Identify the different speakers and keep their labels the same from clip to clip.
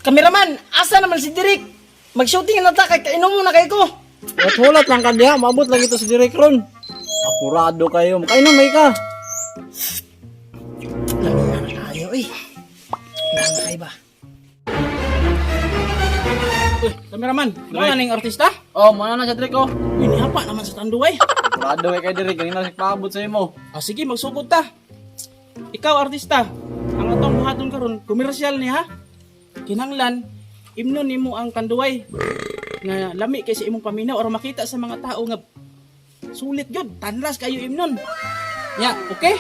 Speaker 1: Kameraman, asa naman si Direk? Mag-shooting na ta kay kainom mo na kay ko.
Speaker 2: Hulat lang ka diha, maabot lang ito sa direk ron. Apurado kayo, makainom may ka.
Speaker 1: Lami na kayo eh. Lami na kayo ba?
Speaker 3: Uy, kameraman, mga ning artista?
Speaker 2: Oh, mana na sa direk oh.
Speaker 3: Uy, nihapa naman sa tanduay.
Speaker 2: Apurado kay kay direk, ganina sa paabot sa imo.
Speaker 3: Ah, sige, magsugod ta. Ikaw, artista, ang atong buhaton karon, komersyal ni ha. Kinanglan, imnon nimo ang tanduay nga lami kay sa imong paminaw aron makita sa mga tao nga sulit gyud, tanlas kayo imnon. Ya, okay?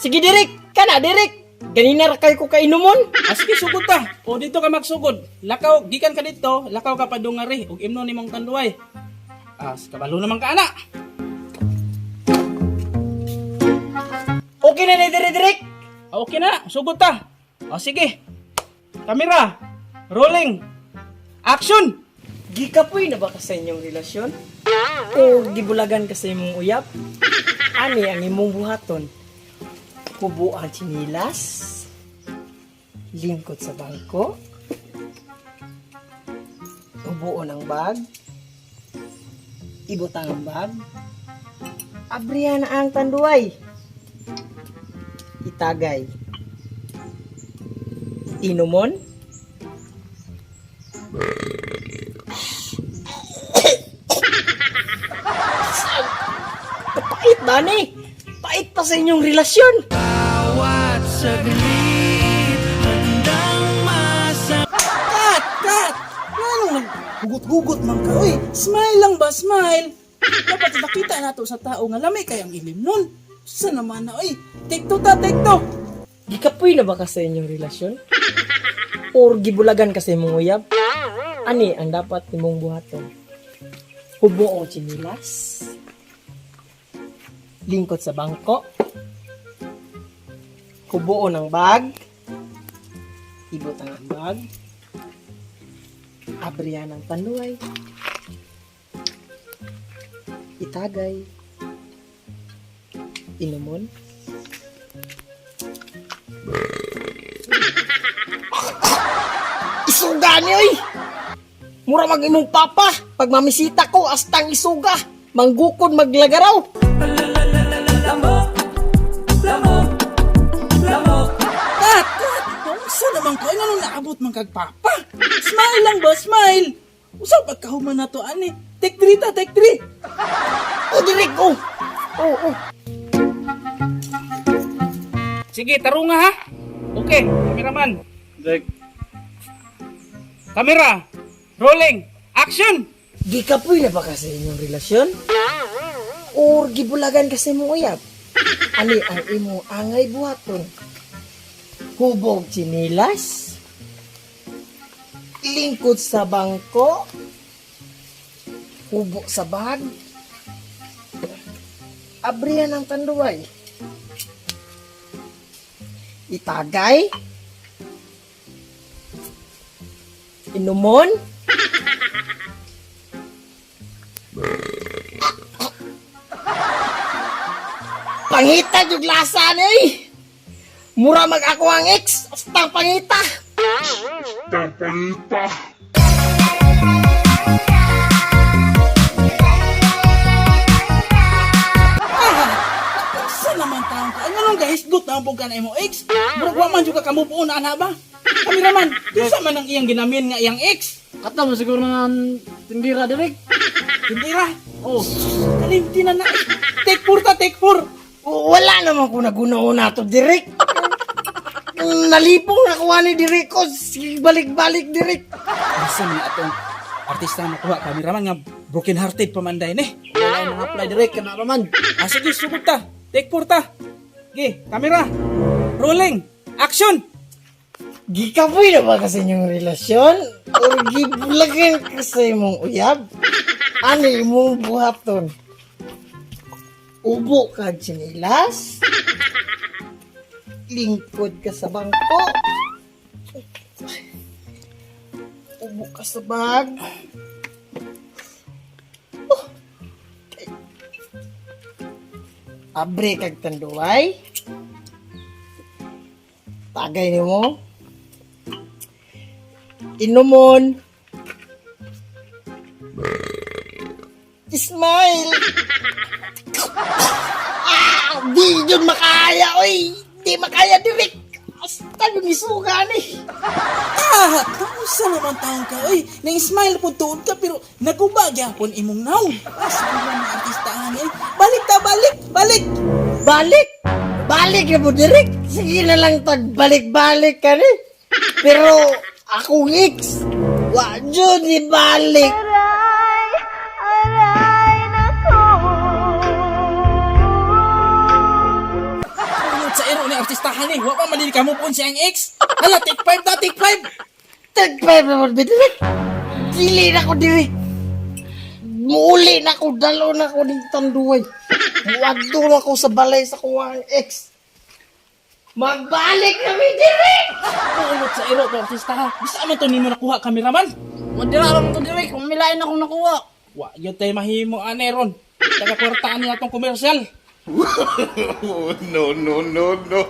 Speaker 1: Sige Direk, kana Direk. Ganina ra kay ko kainumon.
Speaker 3: Ah, sige, sugod ta. O dito ka magsugod. Lakaw, gikan ka dito, lakaw ka padungari ug imnon nimong tanduay. Ah, kabalo naman ka ana.
Speaker 1: Okay na ni Direk Direk.
Speaker 3: Ah, okay na, sugod ta. O sige. Kamera, rolling. Action!
Speaker 1: Gikapoy na ba ka sa inyong relasyon? O gibulagan ka sa imong uyap? Ani ang imong buhaton? Kubo ang tsinilas? Lingkod sa bangko? Hubuon ang bag? Ibutang ang bag? Abrihan ang tanduay? Itagay? Inumon? Pait ba ni? Pait pa sa inyong relasyon.
Speaker 3: Cut! Cut! Nganong naghugot-hugot man ka, oy? Smile lang ba, smile? Dapat nakita nato sa tao nga lami kay ang ilim nun. Sa naman na, oy? Take two ta, take two!
Speaker 1: Gikapoy na ba ka sa inyong relasyon? Or gibulagan ka sa imong uyab? Ani ang dapat nimong buhaton? Hubo o tsinilas? Lingkod sa bangko? Hubuon ang bag? Ibutang ang bag? Abrihan ang panuay? Itagay? Inumon? Isuga ni oy! Mura mag imong papa pag mamisita ko astang isuga manggukod maglagaraw.
Speaker 3: Cut! Cut! Unsa naman ka, oy? Nganong naabot man kag papa? Smile lang ba, smile? Usa pagkahuman nato ani? Take three ta, take three!
Speaker 1: O direk oh. Oh oh.
Speaker 3: Sige, tarunga ha. Okay, kameraman.
Speaker 2: Direk,
Speaker 3: Kamera, rolling, action!
Speaker 1: Gikapoy na ba ka sa inyong relasyon? Or gibulagan ka sa imong uyab? Ani ang imong angay buhaton? Hubog tsinilas? Lingkod sa bangko? Hubo sa bag? Abrihan ang tanduay? Itagay? Inumon? Pangita jud lasa ni oy. Mura mag ako ang ex, astang pangita.
Speaker 3: Sa naman taong ka? Ano guys, gut na ang ka na imo ex. Murag wa man jud ka kamubuo na ana ba? Kameraman, kinsa man ang iyang ginamin nga iyang ex?
Speaker 2: kata mo siguro na ang tindira direk.
Speaker 3: Tindira.
Speaker 2: Oh,
Speaker 3: Kalimti na na. Take four ta, take four.
Speaker 1: Wala naman ko naguna-una to direk. Nalipong nakuha ni direk ko, sige, balik-balik direk.
Speaker 3: Asa man atong artista na nakuha kameraman nga broken hearted pa man dayon eh.
Speaker 2: wala nang apply direk kana raman.
Speaker 3: Ah, sige, sugod ta. Take four ta. Sige, kamera. Rolling. Action!
Speaker 1: Gikapoy na ba kasi inyong relasyon? Or gibulagan ka sa imong uyab? Ano imong buhaton? Ubo ka tsinilas? Lingkod ka sa bangko? Ubo ka sa bag? Oh. Abre kag tanduay? Tagay nimo? Inumon. Smile. Ah, di yun makaya, oy. Di makaya direk. Hasta gumisuga ni.
Speaker 3: Ah, kausa naman taon ka, oy. Nang smile po tuod ka, pero naguba gyapon imong naw. Ah, siguro na artistahan, eh. Balik ta, balik, balik!
Speaker 1: Balik! Balik na po direk. Sige na lang tag balik-balik ka ni. Pero akong ex, wa jud ni balik.
Speaker 4: Aray, aray, nako.
Speaker 3: Ano sa ero ni artistahan, eh. Wa pa madili ka mo po siyang ex. Hala, take five ta, take five!
Speaker 1: Tag five na po direk. Dili na ko direk. Muuli na ko, dalo na ko ng tanduay. Muadto na ko sa balay sa kuwang ex. Magbalik kami direk!
Speaker 3: Pulot sa ero to artista ha. Bisa man to nimo nakuha kameraman.
Speaker 2: Madira lang to direk, umilain akong nakuha.
Speaker 3: Wa gyud tay mahimo ane ron. Taga kwartaan niya tong komersyal.
Speaker 5: No, no, no, no.